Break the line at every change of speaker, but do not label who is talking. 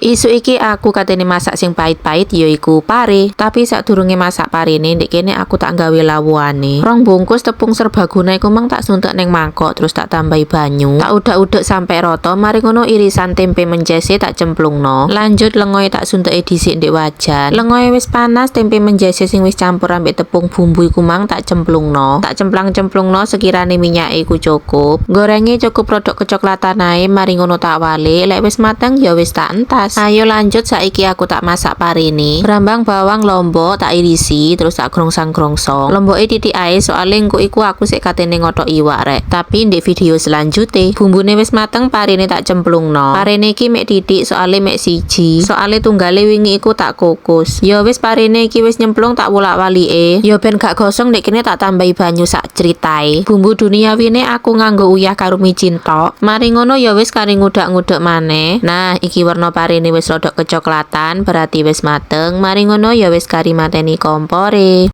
Isuk iki aku katene masak sing pahit-pahit, yaiku pare. Tapi sadurunge masak parene, ndek kene aku tak gawe lawuhane. 2 bungkus tepung serbaguna iku mang tak suntek ning mangkok, terus tak tambahi banyu. Tak udak-udek sampai rata, mari ngono irisan tempe mencese tak cemplungno. Lanjut lengoe tak sunteke dhisik ndek wajan. Lengoe wis panas, tempe mencese sing wis campur ambek tepung bumbu iku mang tak cemplungno. Tak cemplang-cemplungno sekirane minyake iku cukup. Gorenge cukup rodok kecoklatan ae, mari ngono tak walik. Lek wis mateng ya wis tak entas. Ayo lanjut, saiki aku tak masak parene. Brambang, bawang, lombok tak irisi terus tak grongsang-grongsong. Lomboke titik ae, soalnya engko iku aku sik katene ngotok iwak, rek. Tapi ndek video selanjutnya. Bumbune wis mateng, parene tak cemplungno. Parene iki mek titik soalnya mek siji. Soalnya tunggale wingi iku tak kukus. Ya wis, parene iki wis nyemplung, tak wolak-walike. Ya ben gak gosong, ndek kene tak tambahi banyu sak critae. Bumbu duniawine aku nganggo uyah karo micin tok. Mari ngono ya wis kari ngudak-ngudek maneh. Nah, iki warna parene wis rodok kecoklatan, berarti wis mateng. Mari ngono ya wis kari mateni kompore.